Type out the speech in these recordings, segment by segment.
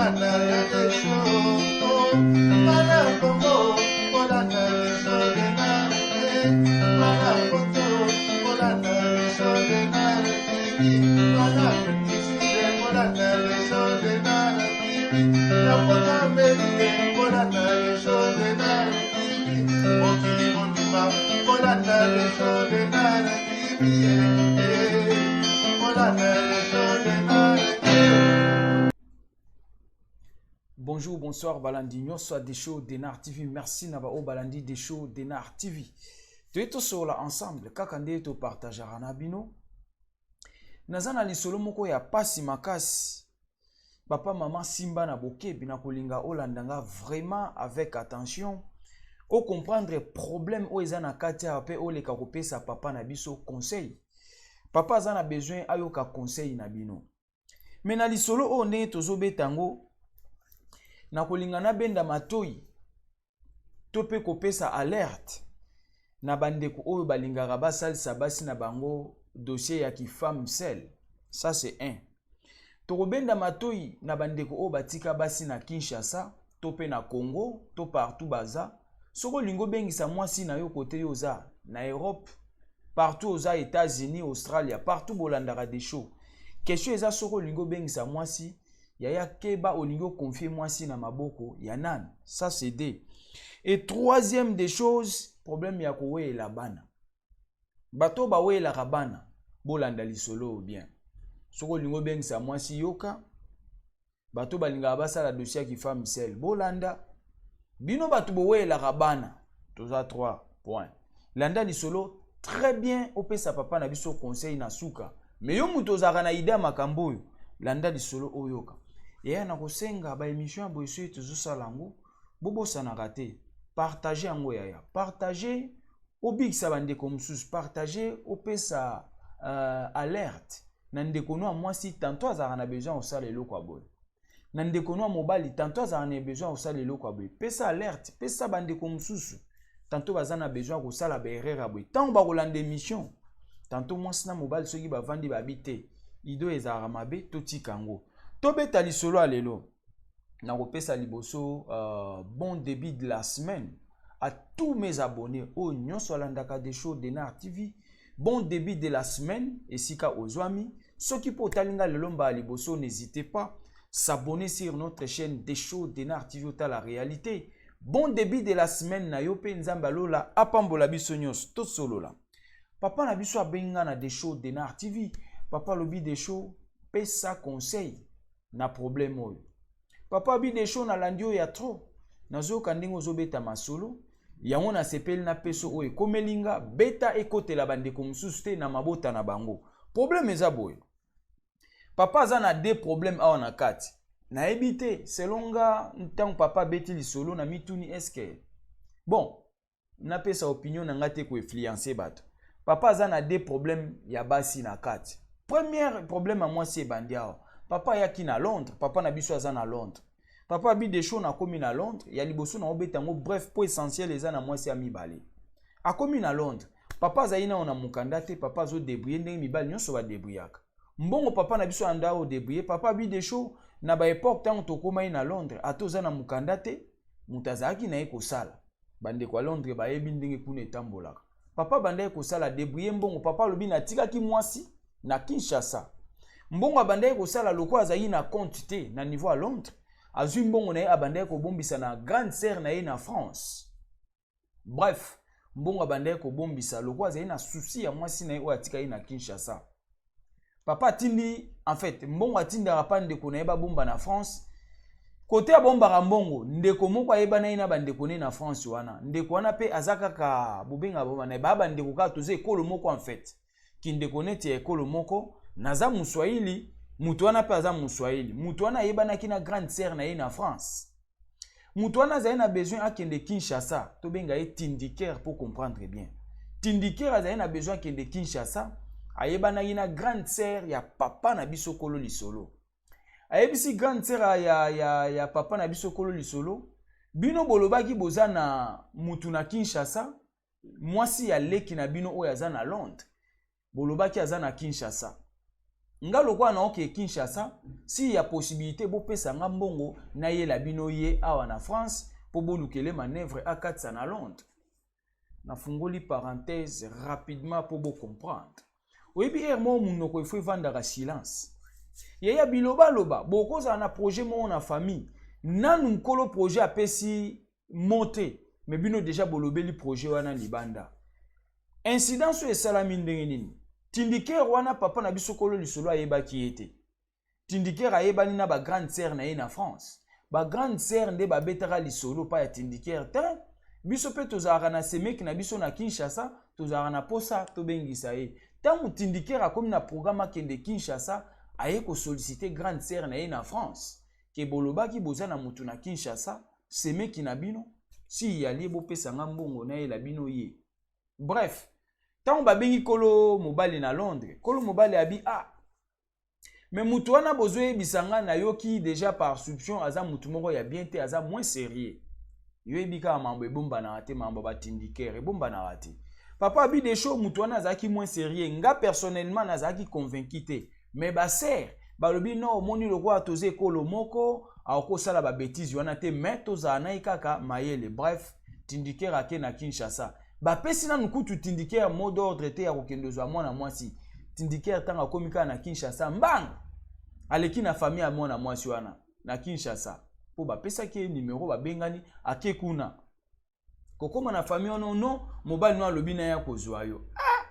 Bolanda ya Desho, bana Congo, bolanda Desho Denard, bana Poto, bolanda Desho Denard TV, bana Afrique bolanda Desho Denard TV, na Poto Amerique, bolanda Desho Denard TV, mokili mobimba, bolanda Desho Denard TV, bolanda Desho Denard TV. Bonjour, bonsoir, Balandi nyonso ya Desho Denard TV. Merci na ba oyo balandi Desho Denard TV. Toye tosolola ensemble kaka nde topartageaka na bino. Naza na lisolo moko ya pasi makasi. Papa, mama, simba na bokebi na kolinga olanda nga vraiment avec attention. O comprendre problème oyo eza na kati awa pe oleka kopesa papa na biso conseil. Papa aza na besoin ayoka conseil na bino. Me na lisolo oyo ndenge tozobeta yango, nakolinga nabenda matoi to mpe kopesa alerte na bandeko oyo balingaka basalisa basi na bango dossier ya ki femme seule. Ça c'est un. Tokobenda matoi na bandeko oyo batika basi na Kinshasa to mpe na Congo to partout baza. Soki olingi obengisa mwasi na yo kote yo oza na Europe, partout oza États-Unis, Australia, partout bolandaka des shows. Question eza soki olingi obengisa mwasi, yaya keba olingi oconfier mwasi na maboko ya nani? Ça c'est deux. Et troisième des choses, problème ya koweyela bana. Bato baweyelaka bana, bolanda lisolo bien. Soki olingi obengisa mwasi yoka, bato balingaka basala dossier ya kifemme seule, bolanda. Bino bato boweyelaka bana, toza 3 points. Landa lisolo très bien, opesa papa na biso conseil na suka. Mais yo moto ozalaka na idée ya makambo oyo, landa lisolo oyoka. Yaya na kosenga ba émission ya boye soki tozosala yango, bobosanaka te. Partager yango yaya. Partager, obikisa bandeko mosusu. Partager, opesa alerte na ndeko no ya mwasi, tantôt azalaka na besoin kosala eloko ya boye. Na ndeko no ya mobali, tantôt azalaka na besoin kosala eloko ya boye. Pesa alerte, pesa bandeko mosusu, tantôt baza na besoin kosala ba erreur ya boye. Tango bakolanda émission, tantôt mwasi na mobali soki bavandi babi te, ido ezalaka mabe, totika yango. Tobeta lisolo ya lelo. Nakopesa liboso bon début de la semaine à tous mes abonnés oyo nyonso alandaka Desho Denard TV. Bon début de la semaine esika ozwami. Soki po otalinga lelo mbala liboso, n'hésitez pas s'abonner sur notre chaîne Desho Denard TV, otala réalité. Bon début de la semaine na yo pe Nzambe alola apambola biso nyonso. Tosolola. Papa na biso abenga na Desho Denard TV. Papa lobi Desho pesa conseil na problème oyo. Papa abi Desho nalandi oyo ya trop. Nazoyoka ndenge ozobeta masolo. Yango nasepeli na peso oyo ekomeli nga, beta ekotela bandeko mosusu te na mabota na bango. Problème eza boye. Papa aza na deux problèmes awa na kati. Nayebi te, selon nga ntango papa abeti lisolo na mituni est-ce que bon, napesa opinion na nga te ko influencer bato. Papa aza na deux problèmes ya basi na kati. Premier problème ya mwasi ebandi awa. Papa ayaki na Londres, papa na biso aza na Londres. Papa abi Desho nakomi na Londres, ya liboso na obeta yango bref po essentiel eza na mwasi ya mibale. Akomi na Londres, papa azali nao na mokanda te, papa azo débrouiller ndenge mibali nyonso ba débrouillaka. Mbongo papa na biso anda o débrouiller, papa abi Desho na ba époque tango tokomaki na Londres, ata oza na mokanda te, moto azalaki na ye kosala. Bandeko ya Londres bayebi ndenge kuna etambolaka. Papa bandaki kosala débrouiller mbongo, papa alobi natikaki mwasi na Kinshasa. Mbongo abandaki kosala lokola azalaki na compte te na niveau ya Londres, azwi mbongo na ye abandaki kobombisa na grande sœur na ye na France. Bref, mbongo abandaki kobombisa lokola azali na souci ya mwasi na ye oyo atikaki na Kinshasa. Papa atindi, en fait, mbongo atindaka pa ndeko na ye babomba na France. Kote abombaka mbongo, ndeko moko ayebanaki na bandeko ne na France wana. Ndeko wana pe aza kaka bobenga bomba na ye, ba bandeko kaka toza ekolo moko en fait. Kindeko neti ya ekolo moko, naza Muswahili, mutu wana pe aza Muswahili. Mutu wana ayebanaki na grande sœur na ye na France. Mutu wana azali na besoin akende Kinshasa, tobenga ye Tindiker pour comprendre bien. Tindiker azali na besoin akende Kinshasa, ayebanaki na grande sœur ya papa na biso kolo lisolo. Ayebisi grande sœur ya papa na biso kolo lisolo, bino bolobaki boza na mutu na Kinshasa, mwasi ya leki na bino oyo aza na Londres, bolobaki aza na Kinshasa. Nga lokola naoke Kinshasa, si ya possibilité bopesa nga mbongo nayela bino ye awa na France mpo bolukele manœuvre akatisa na Londres. Nafungoli parenthèse rapidement mpo bocomprendre. Oyebi, heure moko monoko efo evandaka silence. Yaya, bilobaloba, bokozala na projet moko na famille, nanu nkolo projet apesi mo te, mais bino déjà bolobeli projet wana libanda. Incidence oyo esalami ndenge nini? Tindikere wana, papa na biso kolo lisolo ayebaki ye te. Tindikere ayebani na bagrande sœur na ye na France. Bagrande sœur nde babetaka lisolo pa ya Tindikere te: biso mpe tozalaka na semeki na biso na Kinshasa, tozalaka na posa tobengisa ye. Ntango Tindikere akomi na programme akende Kinshasa, aye kosolliciter grande sœur na ye na France ke bolobaki boza na motu na Kinshasa, semeki na bino, si yali bopesanga mbongo nayela bino ye. Bref, ntango babengi kolo mobali na Londres, kolo mobali abi: ah, mais motu wana bozoyebisa nga, nayoki déjà par soupçon, aza motu moko ya bien te, aza moins sérieux. Yoyebi kaka mambo ebombanaka te, mambo batindikere ebombanaka te. Papa abi Desho, motu wana azalaki moins sérieux, nga personnellement nazalaki convaincu te, mais basœur balobi no, omoni lokola toza ekolo moko, akosala babêtises wana te, mais tozala na ye kaka mayele. Bref, Tindikere ake na Kinshasa, bapesi nanu kutu Tindikere mot d'ordre te ya kokende ozwa mwana mwasi. Tindikere ntango akomi kaka na Kinshasa, mbanga aleki na famille ya mwana mwasi wana na Kinshasa, mpo bapesaki ye nimero, babengani, ake kuna. Kokóma na famille wana, no mobali no alobi na ye akozwa yo. Ah!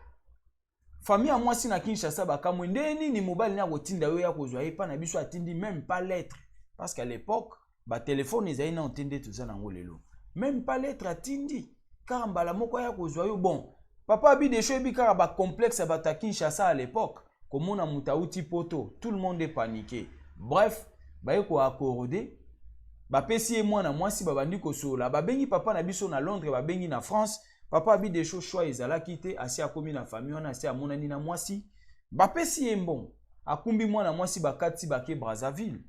Famille ya mwasi na Kinshasa bakamwe: nde nini mobali ne akotinda yo ya kozwa ye mpa na biso? Atindi même pas lettre, parce qu'à l'époque batelefone ezali nano te nde toza nango lelo. Même pas lettre, atindi kaka mbala moko aya kozwa yo. Bon, papa abi Desho, yebi kaka bacomplexe ya bato ya Kinshasa à l'époque, komona moto auti Poto, tout le monde est paniqué. Bref, baye koaccorder, bapesi ye mwana mwasi, babandi kosolola, babengi papa na biso na Londres, babengi na France. Papa abi Desho, choix ezalaki te, asi akomi na famille wana, asi amonani na mwasi, bapesi ye mbongo, akumbi mwana mwasi, bakati, bake Brazzaville,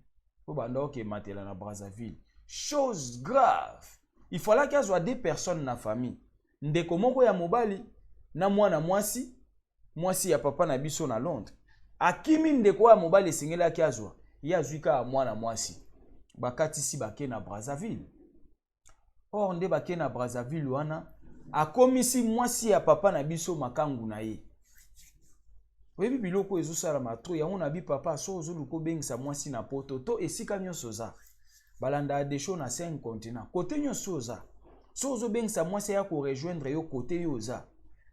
mpo banda okematela na Brazzaville. Chose grave, il fallaki azwa deux personnes na famille, ndeko moko ya mobali na mwana mwasi, mwasi ya papa na biso na Londres. Akimi ndeko ya mobali esengelaki azwa, ye azwi kaka mwana mwasi, bakatisi, bake na Brazzaville. Or nde bake na Brazzaville wana, akomisi mwasi ya papa na biso makangu na ye. Oyebi biloko ezosalama trop yango na bi papa. So ozoluka obengisa mwasi na Poto to esika nyonso oza, balanda Desho na 5 continent, kote nyonso oza, so ozobengisa mwasi aya korejoindre yo kote yo oza,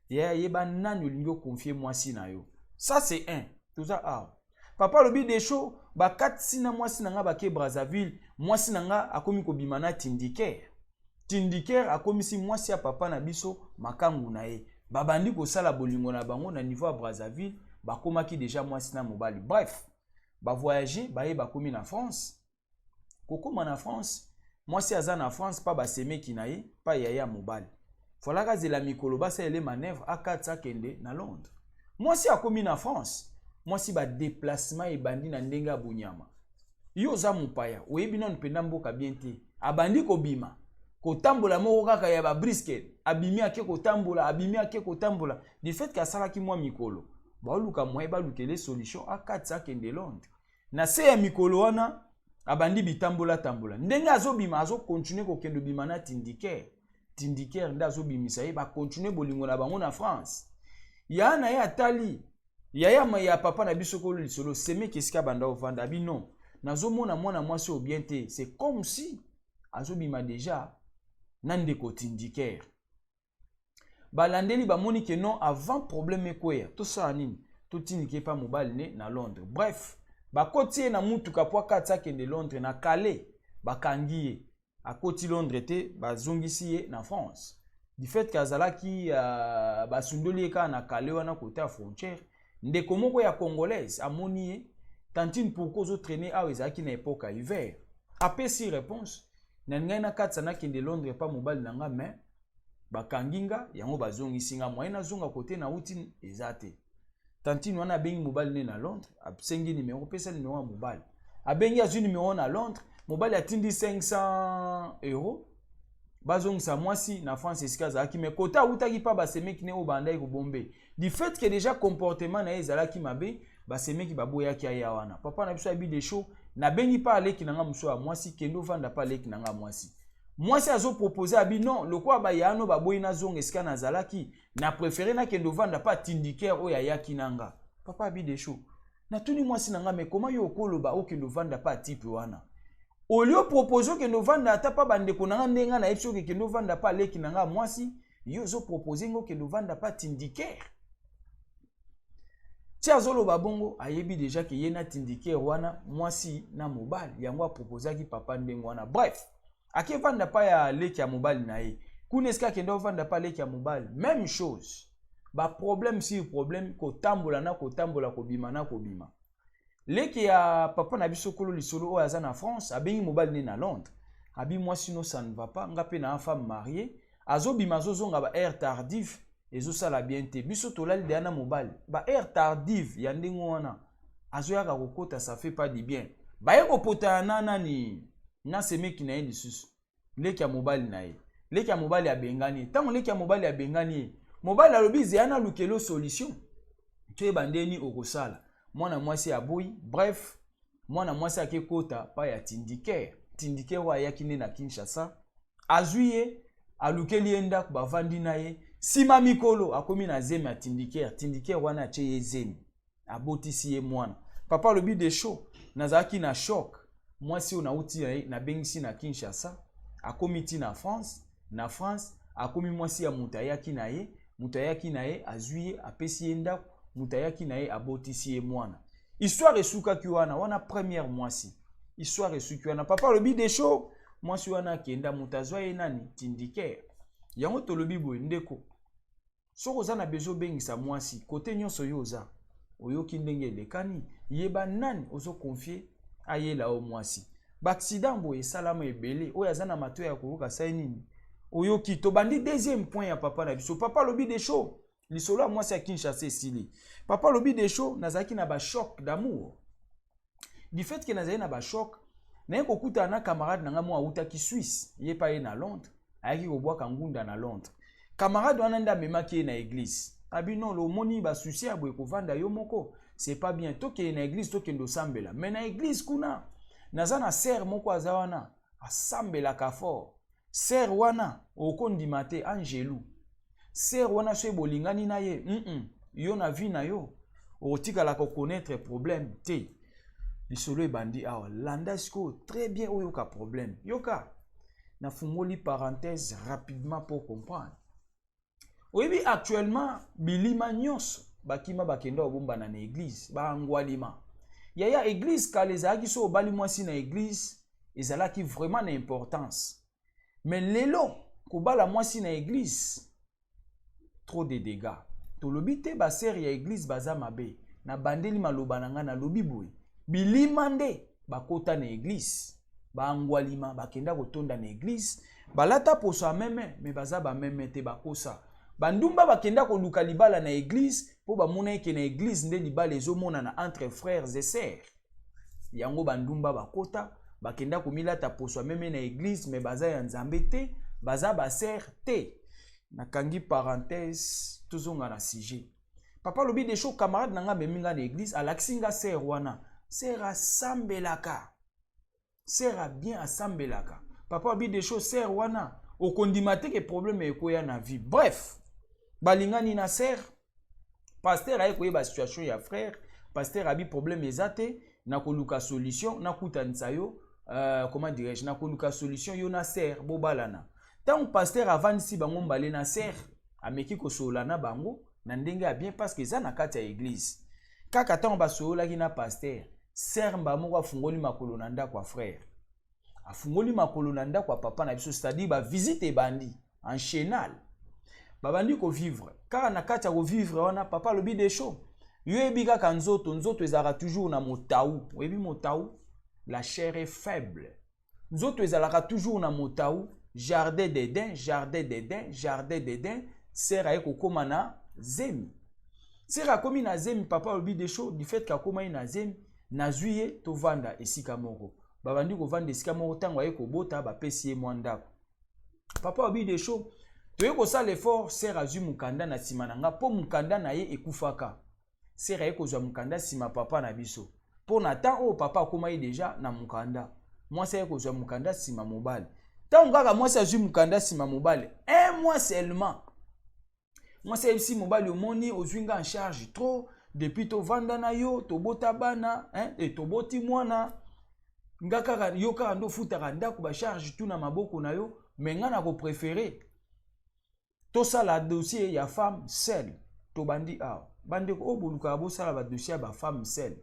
ya yeba nani olingi oconfier mwasi na yo. Ça c'est un. Toza awa, papa alobi Desho, bakatisi na mwasi na nga, bake Brazzaville, mwasi na nga akomi kobima na Tindikere. Tindikere akomisi mwasi ya papa na biso makangu na ye, babandi kosala bolingo na bango na niveau ya Brazzaville, bakomaki déjà mwasi na mobali. Bref, bavoyage, baye bakomi na France. Kokóma na France, mwasi aza na France mpa basemeki na ye, mpa yaya ya mobali. Falaka azela mikolo basalele manœuvre akatisa akende na Londres. Mwasi akomi na France, mwasi badéplacement ebandi na ndenge ya bonyama. Yo oza mopaya, oyebi nanu mpenza mboka bien te. Abandi kobima, kotambola moko kaka ya babrusque, abimi ake kotambola, abimi ake kotambola. Du fait ke asalaki mwa mikolo, baoluka moye balukele solution akatisa akende Londres. Na se ya mikolo wana, abandi bitambola-tambola. Ndenge azobima, azocontinuer kokende obima na Tindikere. Tindikere nde azobimisa ye, bacontinuer bolingo na bango na France. Ya na ye atali yaya ya papa na biso kolo lisolo, semeki esika banda ovanda, abi non, nazomona mwana mwasi oyo bien te, c'est comme si azobima déjà na ndeko Tindikere. Balandeli, bamoni ke non, avant problème ekweya, tosala nini? Totindiki epa mobali ne na Londres. Bref, bakoti ye na mutuka po akati akende Londres. Na Calais bakangi ye, akoti Londres te, bazongisi ye na France. Du fait ke azalaki basundoli ye kaka na Calais wana, kote ya frontière. Ndeko moko ya congolaise amoni ye: tantine, pourquoi ozotraîner awa? Ezalaki na époque ya hiver. Apesi réponse: na ngai nakatisa nakende Londres epa mobali na nga, mais bakangi nga, yango bazongisi nga, moyen nazonga kote nauti eza te. Tantine wana abengi mobali ne na Londres, asengi nimero, pesa nimero ya mobali. Abengi, azwi nimero na Londres, mobali atindi 500 euro, bazongisa mwasi na France esika azalaki. Mais kote awutaki mpa basemeki ne oyo bandaki kobombe, du fait que déjà comportement na ye ezalaki mabe. Basemeki baboyaki aya wana. Papa na biso abi Desho, nabengi mpa aleki na nga mosusu ya mwasi, kende ovanda mpa aleki na nga mwasi. Mwasi azopropose, abi non, lokola bayano baboyi nazonga esika nazalaki, na préféré nakende ovanda mpa tindikere oyo ayaki na nga. Papa abi Desho, natuni mwasi na nga, me koma yo okoloba okende ovanda mpa type wana, au lieu propose okende ovanda ata mpa bandeko na nga, ndenge nga nayebi soki okende ovanda mpa aleki na nga mwasi, yo ozopropose nga okende ovanda mpa tindikere. Ti azoloba bongo, ayebi déjà ke ye na tindikere wana mwasi na mobali, yango aproposaki papa ndenge wana. Bref, akevanda pa ya leki ya mobali na ye kuna. Esika akende ovanda pa leki ya mobali, même chose, baproblème sur problème, kotambola na kotambola, kobima na kobima. Leki ya papa na biso, kolo lisolo oyo aza na France, abengi mobali ne na Londres, abi mwasi no, ça ne va pas, nga mpe na femme mariée, azobima, azozonga ba heure tardive, ezosala bien te. Biso tolali deya na mobali, ba heure tardive ya ndenge wana azoyaka kokota, ça fait pas du bien. Baye kopotana na nani? Na semeki na ye lisusu, leki ya mobali na ye. Leki ya mobali abengani ye. Ntango leki ya mobali abengani ye, mobali alobi zeya nalukelo solution, toyeba ndeni okosala. Mwana mwasi aboyi. Bref, mwana mwasi akekota pa ya tindikere. Tindikere oyo ayaki nde na Kinshasa, azwi ye, alukeli ye ndako, bavandi na ye. Nsima mikolo, akomi na zemi ya tindikere. Tindikere wana atie ye zemi, abotisi ye mwana. Papa alobi Desho, nazalaki na choc. Mwasi oyo nauti nabengisi na Kinshasa, akomi ti na France. Na France akomi mwasi ya moto ayaki na ye. Moto ayaki na ye azwi ye, apesi ye ndako. Moto ayaki na ye abotisi ye mwana. Histoire esukaki wana. Wana première mwasi, histoire esuki wana. Papa alobi Desho, mwasi wana akenda, moto azwa ye nani? Tindikere. Yango tolobi boye, ndeko, soki oza na besoin obengisa mwasi kote nyonso yo oza, oyoki ndenge elekani, yeba nani ozoconfier ayela yo mwasi. Baaccident boye esalama ebele. Oyo aza na matoi ya koyoka, sai nini oyoki. Tobandi deuxième point ya papa na biso. Papa alobi Desho, lisolo ya mwasi ya Kinshasa esili. Papa alobi Desho, nazalaki na bachoc d'amour. Du fait ke nazali na bachoc, naye kokutana na camarade na ngai mo awutaki Suisse, ye pa ye na Londres, ayaki kobwaka ngunda na Londres. Camarade wana nde amemaki ye na église. Abi non, omoni basoucis ya boye, kovanda yo moko c'est pas bien, tokende na église, tokende osambela. Mais na église kuna, naza na sœur moko aza wana, asambelaka fort. Sœur wana, okondima te, angelu. Sœur wana, so bolingani na ye, yo na vie na yo okotikala koconnaître problème te. Lisolo ebandi awa, landa sikoyo très bien, oyoka problème. Yoka, nafungoli parenthèse rapidement pour comprendre. Oyebi, actuellement bilima nyonso bakima, bakenda kobombana na église, baangwalima. Yaya, église kala ezalaki so obali mwasi na église, ezalaki vraiment na importance. Mais lelo, kobala mwasi na église, trop de dégâts. Tolobi te basœur ya église baza mabe. Nabandeli maloba na ngai, nalobi boye: bilima nde bakota na église, baangwalima bakenda kotonda na église, balata poso ya meme, me baza bameme te, bakosa. Bandumba bakenda koluka libala na église mpo bamona eke na église nde libala ezomonana entre frères et sœurs. Yango bandumba bakota, bakenda komilata poso ya meme na église, me baza ya Nzambe te, baza basœur te. Nakangi parenthèse, tozonga na sujet. Papa alobi Desho, camarade na nga amemi nga na église, alakisi nga sœur wana. Sœur asambelaka, sœur bien asambelaka. Papa alobi Desho, sœur wana, okondima te ke problème ekoya na vie. Bref, balingani na sœur. Pasteur aye koyeba situation ya frère. Pasteur abi problème eza te, nakoluka solution, nakutanisa yo, comment dirais-je, nakoluka solution, yo na sœur bobalana. Ntango pasteur avandisi bango mbale na sœur, ameki kosolola na bango na ndenge ya bien, parce que eza na kati ya église. Kaka ntango basololaki na pasteur, sœur mba moko afungoli makolo na ndako ya frère, afungoli makolo na ndako ya papa na biso, c'est-à-dire bavisite ebandi enchaînal. Babandi kovivre. Kaka na kati ya kovivre wana, papa alobi Desho, yo yebi kaka nzoto, nzoto ezalaka toujours na motau. Oyebi motau, la chair est faible, nzoto ezalaka toujours na motau. Jardin d'Eden, jardin d'Eden, jardin d'Eden. Sœur aye kokóma na zemi. Sœur akomi na zemi. Papa alobi Desho, du fait kakomai na zemi, nazwi ye, tovanda esika moko. Babandi kovanda esika moko. Ntango aye kobota, bapesi ye mwa ndako. Papa alobi Desho, toye kosala effort, sœur azwi mokanda na nsima na nga mpo mokanda na ye ekufaka. Sœur aye kozwa mokanda nsima papa na biso, mpo na temps oyo papa akomaki déjà na mokanda. Mwasi aye kozwa mokanda nsima mobali. Ntango kaka mwasi azwi mokanda nsima mobali, un mois seulement, mwasi ayebisi mobali: "Omoni, ozwi nga en charge trop. Depuis tovanda na yo, tobota bana, hein, e toboti mwana, nga kaka, yo kaka nde ofutaka ndako, bacharge tu na maboko na yo. Me nga na kopréférer tosala dossier ya femme seule." Tobandi awa. Bandeko oyo bolukaka bosala badossier ya bafemme seule,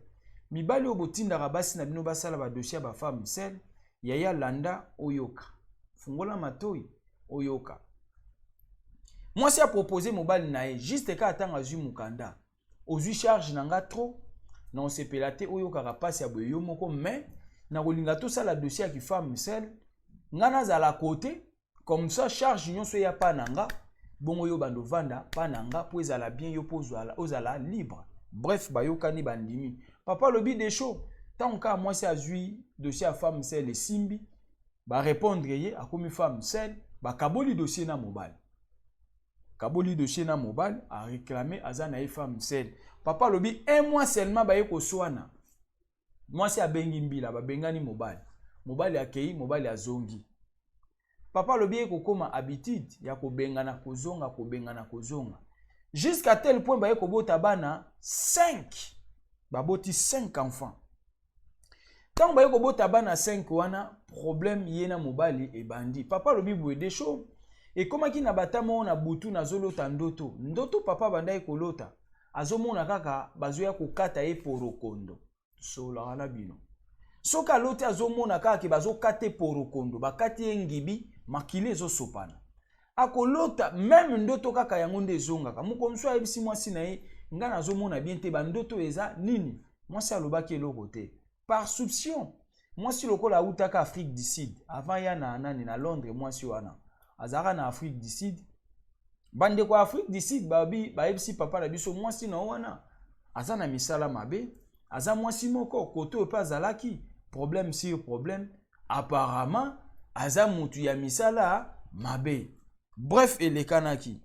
mibali oyo botindaka basi na bino basala badossier ya bafemme seule, yaya, landa, oyoka, fungola matoi, oyoka. Mwasi apropose mobali na ye juste kaka ntango azwi mokanda: "Ozwi charge na nga trop, na osepela te oyokaka mpasi ya boye yo moko, mais nakolinga tosala dossier ya kifemme seule. Nga nazala kote, comme ça charge nyonso eya pa na nga, bongo yo bando ovanda pa na nga mpo ezala bien, yo mpo ozala libre." Bref, bayokani, bandimi. Papa alobi: "Desho, ntango kaka mwasi azwi dossier ya femme seule, esimbi, barépondre ye, akomi femme seule." Bakaboli dossier na mobali, kaboli dossier na mobali, aréclame aza na ye femme seule. Papa alobi, un mois seulement, baye koswana. Mwasi abengi mbila, babengani mobali. Mobali akei, mobali azongi. Papa alobi ye kokóma habitude ya kobengana, kozonga, kobengana, kozonga, jusqu'à tel point baye kobota bana 5. Baboti 5 enfants. Ntango baye kobota bana 5 wana, problème ye na mobali ebandi. Papa alobi boye: "Desho, ekomaki na bata moko na butu, nazolota ndoto." Ndoto papa bandaki kolota, azomona kaka bazoya kokata ye porokondo. Solaka na bino, soki aloti, azomona kaka ke bazokata ye porokondo, bakati ye ngibi, makili ezosopana. Akolota même ndoto kaka yango nde ezongaka. Moko mosusu ayebisi mwasi na ye: "Ngai nazomona bien te, bandoto eza nini?" Mwasi alobaki eloko te. Par soupçon, mwasi lokola awutaka Afrique du Sud avant ya na nani, na Londres, mwasi wana azalaka na Afrique du Sud. Bandeko ya Afrique du Sud babi, bayebisi papa na biso: "Mwasi na wana aza na misala mabe, aza mwasi moko kote oyo mpe azalaki problème sur problème, apparemment aza mutu ya misala mabe." Bref, elekanaki.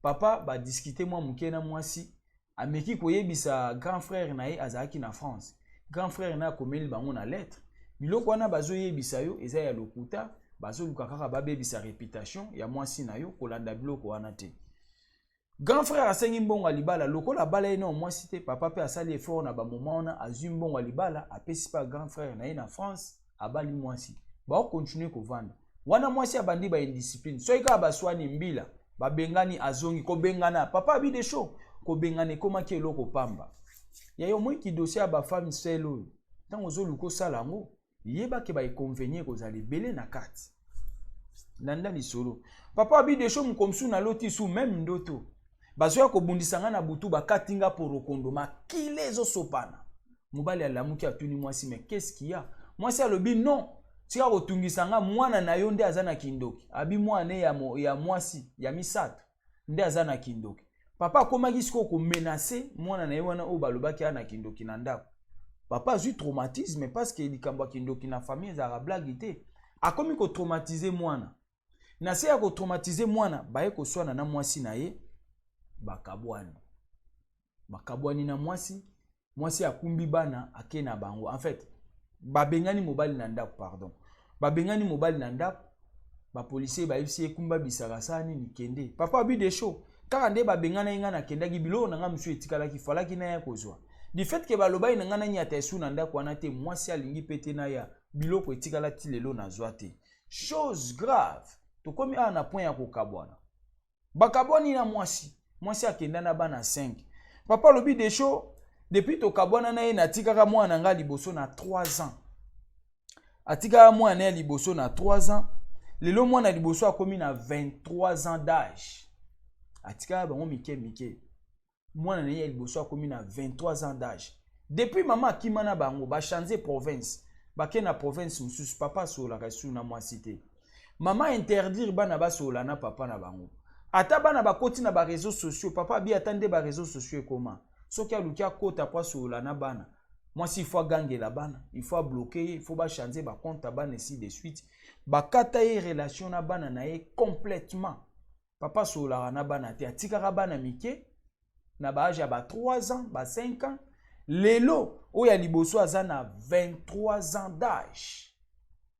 Papa badiscuter mwa moke na mwasi, ameki koyebisa grand frère na ye azalaki na France. Grand frère na ye akomeli bango na lettre: "Biloko wana bazoyebisa yo eza ya lokuta, bazoluka kaka babebisa réputation ya mwasi na yo, kolanda biloko wana te." Grand frère asengi mbongo ya libala. Lokola abala ye na mwasi te, papa mpe asali effort na bamoma wana, azwi mbongo ya libala, apesi mpe grand frère na ye na France, abali mwasi. Baokontinue kovanda wana. Mwasi abandi baindiscipline. Soki kaka baswani, mbila, babengani, azongi kobengana. Papa abi: "Desho, kobengana ekomaki eloko pamba." Yayo moiki, dossier ya bafemme seule oyo, ntango ozoluka osala yango, yebake bainconvénient kozala ebele na kati. Landa lisolo. Papa abi: "Desho, mokomsu naloti su même ndoto, bazoya kobundisa nga na butu, bakati nga porokondo, makila ezosopana." Mobali alamuki, atuni mwasi: "Mais qu'est-ce qu'il y a?" Mwasi alobi: "Non, tika kotungisa nga, mwana na yo nde aza na kindoki." Abi mwana ya mwasi ya misato nde aza na kindoki. Papa akomaki sikoyo komenacer mwana na ye wana oyo balobaki aza na kindoki na ndako. Papa azwi traumatisme, parce que likambo ya kindoki na famille ezalaka blague te. Akomi kotraumatiser mwana. Na se ya kotraumatiser mwana, baye koswana na mwasi na ye, bakabwani. Bakabwani na mwasi. Mwasi akumbi bana, ake na bango. En fait, babengani mobali na ndako, pardon, babengani mobali na ndako. Bapolisier bayebisi ye: "Kumba bisaka, sala nini, kende." Papa abi: "Desho, kaka nde babengana ye, ngai nakendaki. Biloko na ngai mosusu etikalaki, falaki naya kozwa. Du fait ke balobaki na ngai nanyata esu na ndako wana te, mwasi alingi mpe te naya, biloko etikala ti lelo nazwa te." Chose grave, tokomi awa na point ya kokabwana. Bakabwani na mwasi. Mwasi akenda na bana 5. Papa alobi: "Desho, depuis tokabwana na ye, natikaka mwana na ngai liboso na 3 ans." Atikaka mwana ya liboso na 3 ans. Lelo mwana liboso akomi na 23 ans d'âge. Atikaka bango mike mike. Mwana na ye ya liboso akomi na 23 ans d'âge. Depuis mama akima na bango, bachange province, bake na province mosusu. Papa asololaka esusu na mwasi te. Mama interdire bana basolola na papa na bango. Ata bana bakoti na baréseaux sociaux, papa abi ata nde baréseaux sociaux ekoma, soki aluki akota po asolola na bana, mwasi il faut agangela bana, il faut abloquer ye, il faut bachange bacompte ya bana, ainsi de suite. Bakata ye relation na bana na ye complètement. Papa asololaka na bana te, atikaka bana mike. Na ba âge ya ba 3 ans, ba 5 ans. Lelo oyo ya liboso aza na 23 ans d'âge.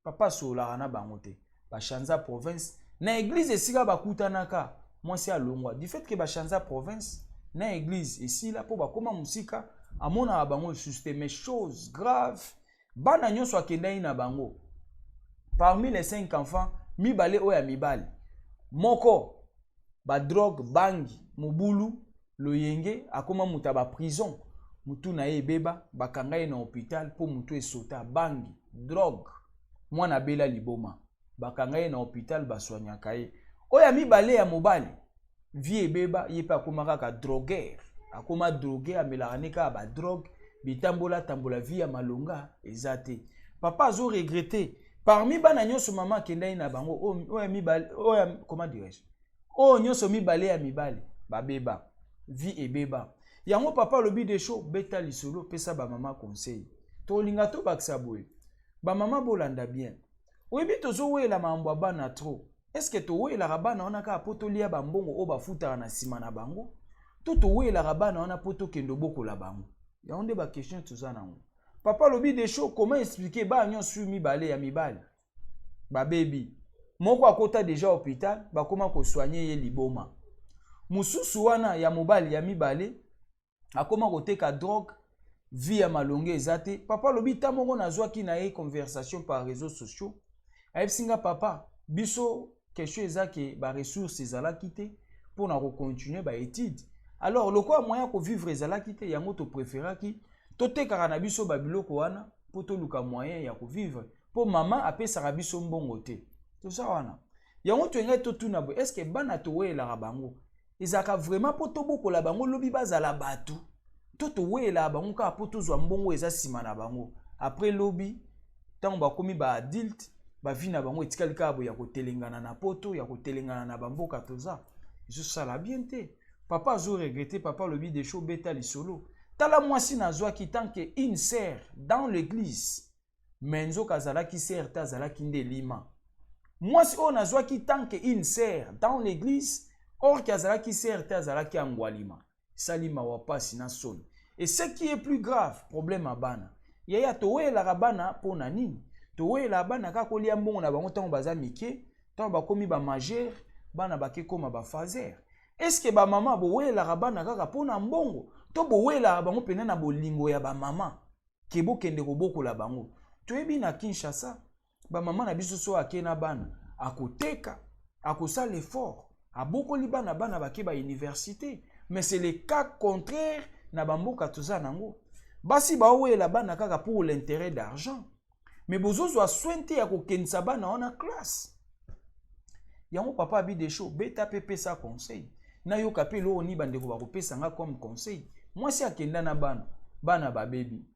Papa asololaka na bango te. Bachanza province na église esika bakutanaka, mwasi alongwa du fait que bachanza province na église esila mpo bakóma mosika, amonaka bango lisusu te. Mais chose grave, bana nyonso akendaki na bango, parmi les cinq enfants, mibale oyo ya mibali, moko badrogue, bangi, mobulu, loyenge, akóma moto ya baprison, mutu na ye ebeba, bakanga ye na hôpital mpo mutu esota, bangi, drogue, mwana abela liboma, bakanga ye na hôpital, baswanyaka ye. Oyo ya mibale ya mobali, vie ebeba, ye mpe akóma kaka drogueur, akóma drogué, amelaka ne kaka badrogue, bitambola tambola, vie ya malonga eza te. Papa azoregretter. Parmi bana nyonso mama akendaki na bango, oyo ya mibale, oyo, comment dirais-je, oyo nyonso mibale ya mibale babeba, vie ebeba. Yango papa alobi: "Desho, beta lisolo, pesa bamama conseil." Tolinga tobakisa boye: bamama, bolanda bien. Oyebi, tozowela makambo ya bana trop. Est-ce towelaka bana wana kaka mpo tolia bambongo oyo bafutaka na nsima na bango, to towelaka bana wana mpo tokende obokola bango? Yango nde baquestion toza nango. Papa alobi: "Desho, comment expliquer bana nyonso mibale ya mibali babebi? Moko akota déjà hôpital, bakóma kosoigner ye liboma. Mosusu wana ya mobali ya mibale akóma koteka drogue, vie ya malonge eza te." Papa alobi: "Ta moko nazwaki na ye conversation par réseaux sociaux, ayebisi nga: 'Papa, biso question eza ke baressource ezalaki te mpona kocontinue baétude. Alors lokola moyen ya kovivre ezalaki te, yango topréféraki totekaka na biso babiloko wana mpo toluka moyen ya kovivre, mpo mama apesaka biso mbongo te.'" Toza wana, yango toyengai totuna boye: est-ce bana toweyelaka bango ezalaka vraiment mpo tobokola bango lobi bazala bato, to toweyelaka bango kaka mpo tozwa mbongo eza nsima na bango? Après lobi, ntango bakomi baadulte, bavie na bango etikali kaka boye ya kotelengana na poto, ya kotelengana na bamboka toza, ezosala bien te. Papa azoregretter. Papa alobi: "Desho, beta lisolo. Tala mwasi nazwaki tant que une sœur dans l'église, mais nzoka azalaki sœur te, azalaki nde lima. Mwasi oyo nazwaki tant que une sœur dans l'église, or que azalaki sœur te, azalaki angwalima. Esali mawa, pasi na soni. Et ce qui est plus grave, problème ya bana. Yaya, toweyelaka bana mpo na nini? Toweyelaka bana kaka kolia mbongo na bango ntango baza mike. Ntango bakomi bamajeur, bana bake koma bafaser. Est-ce bamama boweyelaka bana kaka mpo na mbongo, to boweyelaka bango mpenza na bolingo ya bamama ke bokende kobokola bango? Toyebi na Kinshasa, bamama na biso so ake na bana, akoteka, akosala effort, abokoli bana, bana bake bauniversité. Mais c'est le cas contraire na bamboka toza nango. Basi baowela bana kaka pour l'intérêt d'argent, mais bozozwa soin te ya kokendisa bana wana classe." Yango papa abi: "Desho, beta mpe pesa conseil." Nayoka mpe eloko nini bandeko bakopesa nga comme conseil. Mwasi akenda na bana, bana babebi,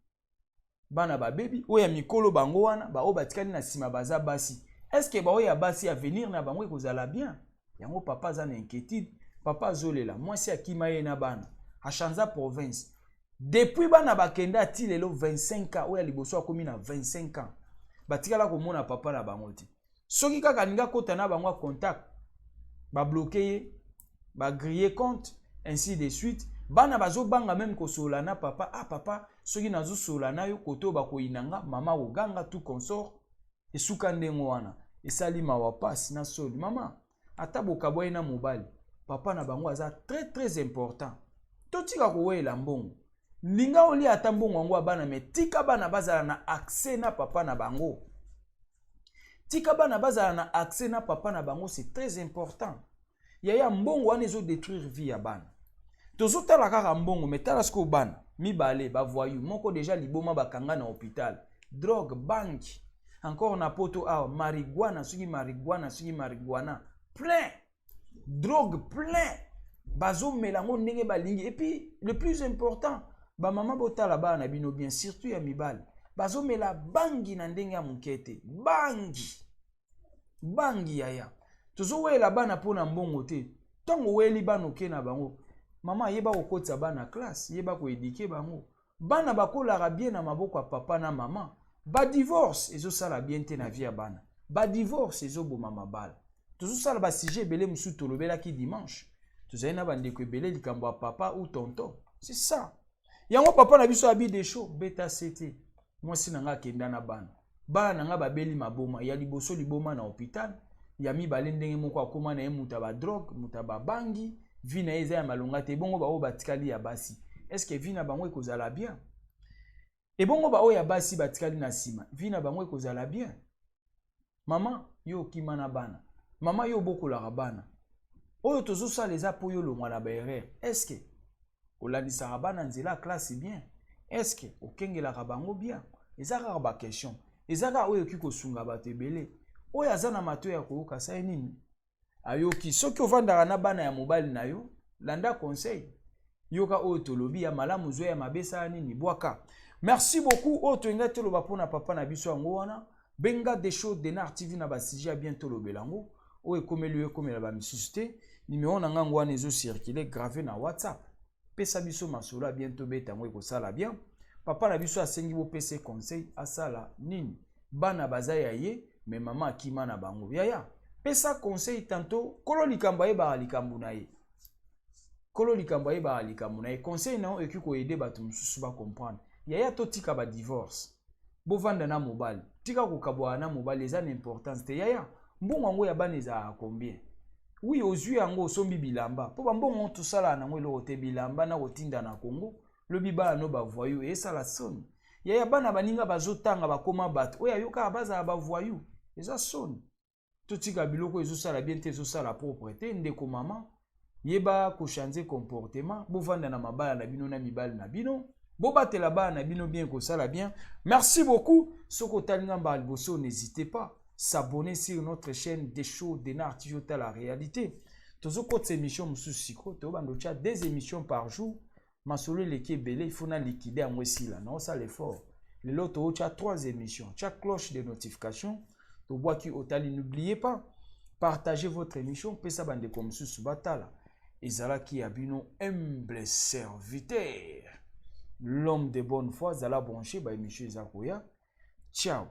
bana babebi. Oyo ya mikolo bango wana, baoyo batikali na nsima baza basi. Est-ce baoyo ya basi, avenir na bango ekozala bien? Yango papa aza na inquiétude, papa azolela. Mwasi akima ye na bana, achanza province. Depuis bana bakende ati lelo 25 ans, oyo ya liboso akomi na 25 ans, batikala komona papa na bango te. Soki kaka alingi akɔta na bango ya contact, babloquer ye, bagriller compte, ainsi de suite. Bana bazobanga même kosolola na papa. "Ah papa, soki nazosolola na yo kote oyo, bakoyina nga, mama koganga, tout consort." Esuka ndenge wana. Esali mawa, pasi na soni. Mama, ata bokabwai na mobali, papa na bango aza très très important. Totika koweyela mbongo. Linga olia ata mbongo yango ya bana, mais tika bana bazala na accès na papa na bango. Tika bana bazala na accès na papa na bango, c'est très important. Yaya, mbongo wana ezodétruire vie ya bana. Tozotala kaka mbongo, mais tala sikoyo bana mibale bavoyu, moko déjà liboma, bakanga na hôpital, drogue, banque. Encore na poto awa, marijuana, soki marijuana, soki marijuana plein, drogue plein, bazomela yango ndenge balingi. Et puis le plus important, bamama, botala bana na bino bien, surtout ya mibali, bazomela bangi na ndenge ya moke te. Bangi, bangi. Yaya, tozowela bana mpo na mbongo te. Ntango oweli bana, oke na bango, mama, yeba kokotisa bana classe, yeba koéduquer bango. Bana bakolaka bien na maboko ya papa na mama. Badivorce ezosala bien te na vie ya bana, badivorce ezoboma mabala. Tozosala basujet ebele mosusu tolobelaki dimanche. Tozali na bandeko ebele, likambo ya papa ou tonton, c'est ça. Yango papa na biso abi Desho, beta sete. Mwasi na nga akenda na bana, bana na nga babeli maboma. Ya liboso liboma na hôpital, ya mibale ndenge moko akóma na ye moto ya badrogue, moto ya babangi, vie na ye eza ya malonga te. Ebongo baoyo batikali ya basi, est-ce vie na bango ekozala bien? Ebongo baoyo ya basi batikali na nsima, vie na bango ekozala bien? Mama, yo okima na bana. Mama, yo obokolaka bana. Oyo tozosala eza mpo yo olongwa na baerreur. Est-ce olandisaka bana nzela ya classe bien? Est-ce okengelaka bango bien? Eza kaka baquestion, eza kaka oyo ekoki kosunga bato ebele. Oyo aza na matoi ya koyoka, sai nini ayoki. Soki ovandaka na bana ya mobali na yo, landa conseil, yoka oyo tolobi. Ya malamu zwa, ya mabe sala nini? Bwaka. Merci beaucoup. Oyo tolingai toloba mpona papa na biso, yango wana. Benga Desho Denar TV na basujet ya bien, tolobela yango. Oyo ekomeli oyo ekomela bamisusu te. Nimero na ngango wana ezocircule grave na WhatsApp. Pesa biso masolo ya bien, tobeta yango, ekosala bien. Papa na biso asengi bopesa conseil, asala nini? Bana baza ya ye, me mama akima na bango. Yaya, pesa conseil. Tantôt kolo likambo ayebaka likambo na ye, kolo likambo ayebaka likambo na ye. Conseil na yo ekoki koaider bato mosusu bacomprendre. Yaya, totika badivorce, bovanda na mobali, tika kokabwana na mobali, eza na importance te. Yaya, mbongo yango ya bana ezalaka combien? Oui, ozwi yango, osombi bilamba, mpo bambongo tosalaka nango eloko te. Bilamba na kotinda na Congo, lobi bana no bavoyou, esala soni. Yaya, bana baninga bazotanga, bakóma bato oyo ayokaka bazala bavoyou, eza soni. Totika biloko ezosala bien te, ezosala propre te. Ndeko mama, yeba kochanger comportement, bovanda na mabala na bino na mibali na bino, bobatela bana na bino bien, kosala bien. Merci beaucoup. Soki otali nga mbala liboso, n'hésitez pas s'abonner sur notre chaîne des shows Denar TV. Otala réalité, tozokotisa émission mosusu sikoyo, tobanda otya deux émissions par jour. Masolo eleki ebele, il faut na liquider yango, esila. Naosala effort. Lelo tootya trois émissions. Tia cloche de notification, tobwaki, otali. N'oubliez pas, partagez votre émission, pesa bandeko mosusu batala. Ezalaki ya bino humble serviteur, l'homme de bonne foi. Zala branché, baémission eza koya. Ciao.